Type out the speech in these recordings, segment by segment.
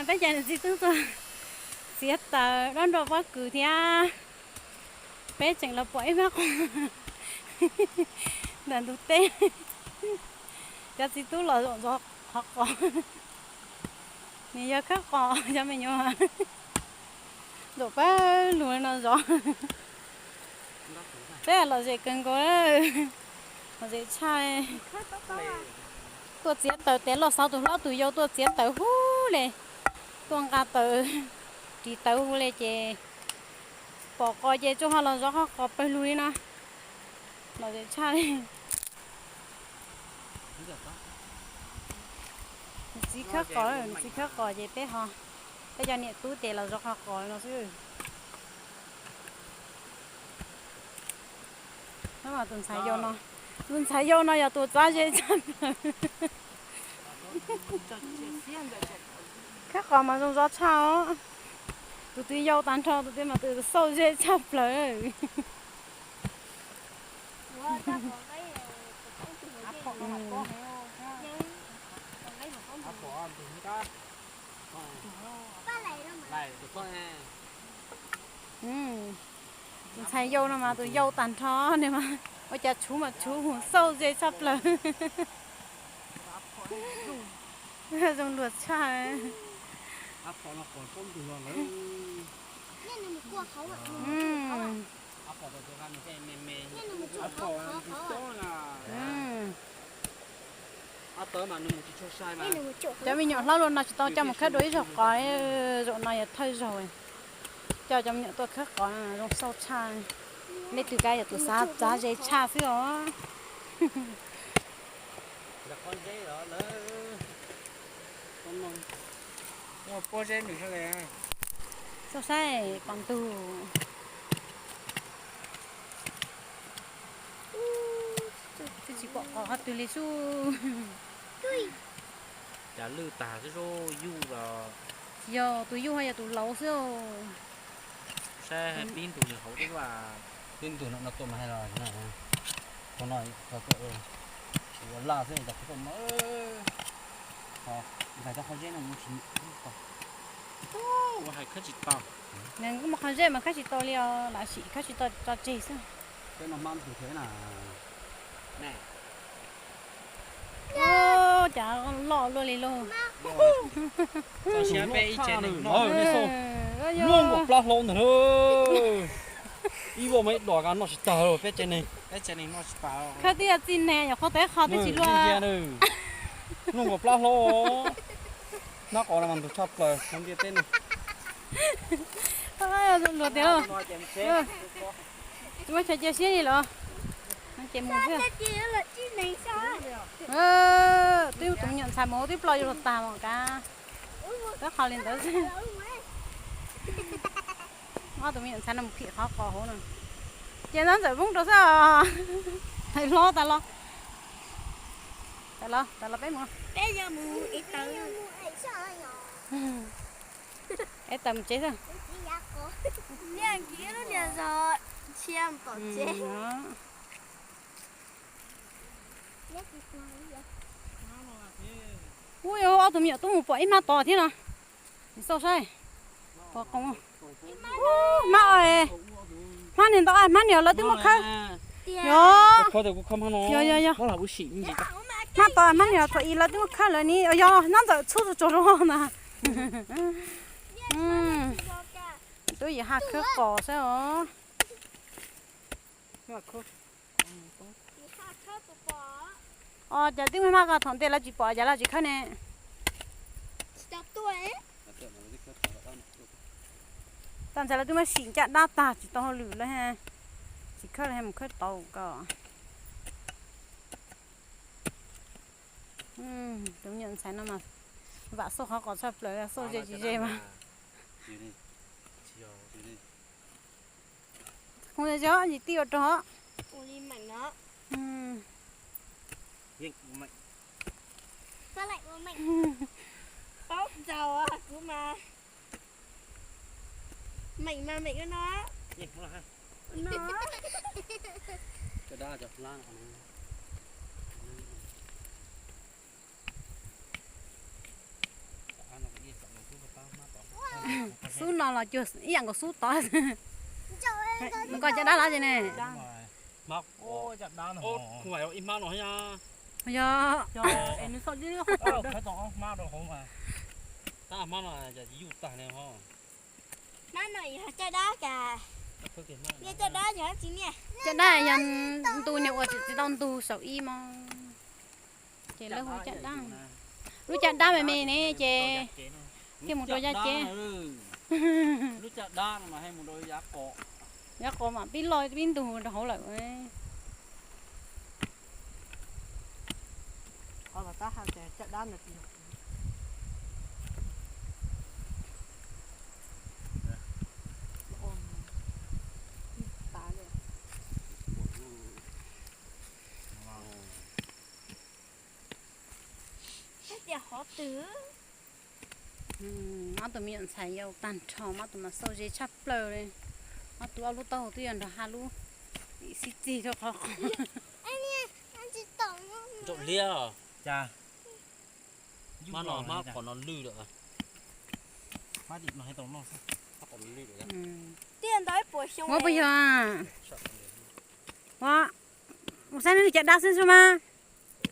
Peb ces nws txiv tub tuaj txiav taws dob nrog pob kws thiab. Peb tseem los pom ib vab qos ntawm ntug teb. Cov txiv tub los zaum ntxov qhov qos. Nws yog khawb qos cov me nyuam. Zaum pawg lug no zov. Peb lom zem kawg nkaus, lom zem tshaj. Tuaj txiav taws tes loj xauv tus hlob tus yau tuaj txiav taws huv le. Tuaj nqa taws, ris taws huv le ces pom qos ces tsuas ho los zov qhov qos pawg lug li no. Lom zem tshaj li. Nws txiv khawb qos, nws txiv khawb qos ces peb ho, peb cov niam tub ces los zov qhov qos no xwb. Tus ntxhais yau no, tus ntxhais yau no yog tus txav ze tshaj plaws. Khawb qos mas zoo zov tshaj os. Tus twg yau tag nrho tus twg mas tus xauj ze tshaj plaws. Tus ntxhais yau no mas tus yau tag nrho ne mas ua cas tshuv mas tshuv mus xauj ze tshaj plaws. Zoo luag tshaj. Cov me nyuam hlob luaj no tsis tau coj mus khawb dua ib zaug qos, zaum no yog thawj zaug coj cov me nyuam tuaj khawb qos zoo xauj tshaj. Leej twg kav yog tus xav txav ze tshaj xwb os. Xauj saib pom ntug. Twb tsis pom qos qhov twg li xwb. Cas lwj tag xwb, yuj los. Tsis yog tus yuj, yog tus laus xwb. Saib pib ntug nws hauv twb ua. Pib ntug no tuaj mas hais los, qhov no ua laj xwb, cas kuv tuaj no. Ntais tau qhov zeb no mus tsis tau. Ua hais khawb tsis tau. Nws kuj muaj qhov zeb mas khawb tsis tau li os, lam sim khawb tsis tau tso tseg xwb. Peb no hmab ntug thiab na. Cas loj luaj li lauj. Luaj nkaus plab hlau ntag na. Ib vuag mas ib los noj tsis tag, peb tsev neeg. Khawb twb yog txij neeg, nyuam qhuav tau ib qho twb tsis luaj. Luaj nkaus plab hlau. Hnab qos no mas ntug tshaj plaws hauv ntiaj teb no. Luag tiag. Tsis muaj chaw cia siab li los. Ces mus xwb. Twb tus me nyuam ntxhais mus twb ploj yuav luag tag mas kav. Tab qhov li ntawd xwb. Ob tus me nyuam ntxhais no mus phim qhov qos hauv no. Ces ntxawm Ntxawm Voob rau xwb os. Hais hlob tas los. Tas los, tas los peb mus. Peb tas mus tsev xwb. Ub, ob tug me nyuam tub mus pom ib hmab tod thiab no. Xauj saib. Pom qoos. Hmab, hmab niag ntau, hmab niag lawv twb muab khawb. Yog, yog, yog. Hmab tod hmab niag thaum ub lawv twb muab khawb lawm ni, yog hmab ntxawm txhub tsuag tsuag rau na. Twb yim ha khawb qos xwb os. Os, cas twb muaj hmab ko thaum ntej lawv tsis pom, cas lawv tsis khawb ne? Tag ntxhais lawv twb muab sim ncaj dab tag tsis tau hauj lwm lawm, tsis khawb lawm mus khawb tau ko. Tus me nyuam ntxhais no mas vam xauj qhov qos tshaj plaws, xauj ze tsis ze mas. Kuv yog tsis tij ua rog. Paub txaus kuv mas. Meem mas meem ua no. Los cuag ib yam nkaus xub tod. Nws koj caj dab lawm ces ne. Yog. Caj dab yog ntu niag ua tsis tau ntug saum ib mog. Ces lawv hu caj dab. Lub caj dab me me ne ces thiaj mus rau yaj cev. Yav qos mas pib loj pib ntug rau hauv lawm. Ob tug me nyuam ntxhais yau tag nrho, ob tug mas xauj ze tshaj plaws li. Ob tug ob lub taub hau twb yog nrog hab lub xib txig rau qhov qhov. Muab puas yog? Ua, ua saib nws caj dab xwb xwb mas.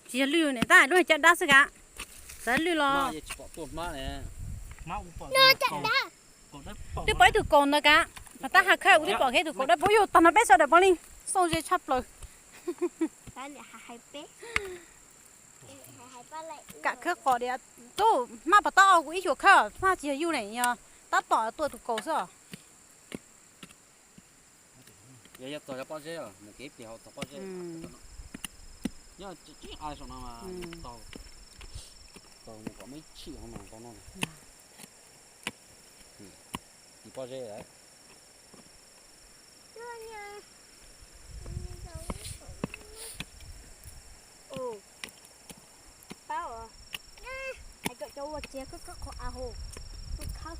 Tsis yog lwj ne, tab lub caj dab xwb kav. Xav lwj los. Twb pom ib tug kaus ntawd kav, pom tab has khawb twb pom kiag tus kaus dawb paug yug tag no peb sawv daws pom li. Xauj ze tshaj plaws. Kam khawb qos diam. Tub, hmab pos taub kuv ib xyuas khawb, hmab tsis yog yug ne, yog tab tom tuaj tus kaus xwb os. Yog, yog txog cov pob zeb os, mus kev pliag hauv txog pob zeb. Nyob tsis ai saum no mas tau, tau mus kom muaj ib tshim hauv no tau noj. Tim pob zeb lawm. Paub, hais kom cov ua txiag khawb khawb qhov av hauv, khawb.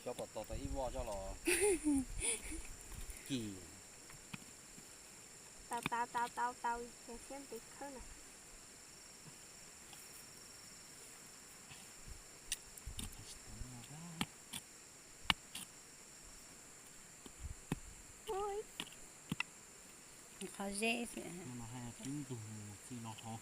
Xyov pom tau tau ib voj xyov los. Kis. Tau tau tau tau tau, ces siab ntev khawb na. Qhov zeb xwb. Ib ntug mus txij no hauv.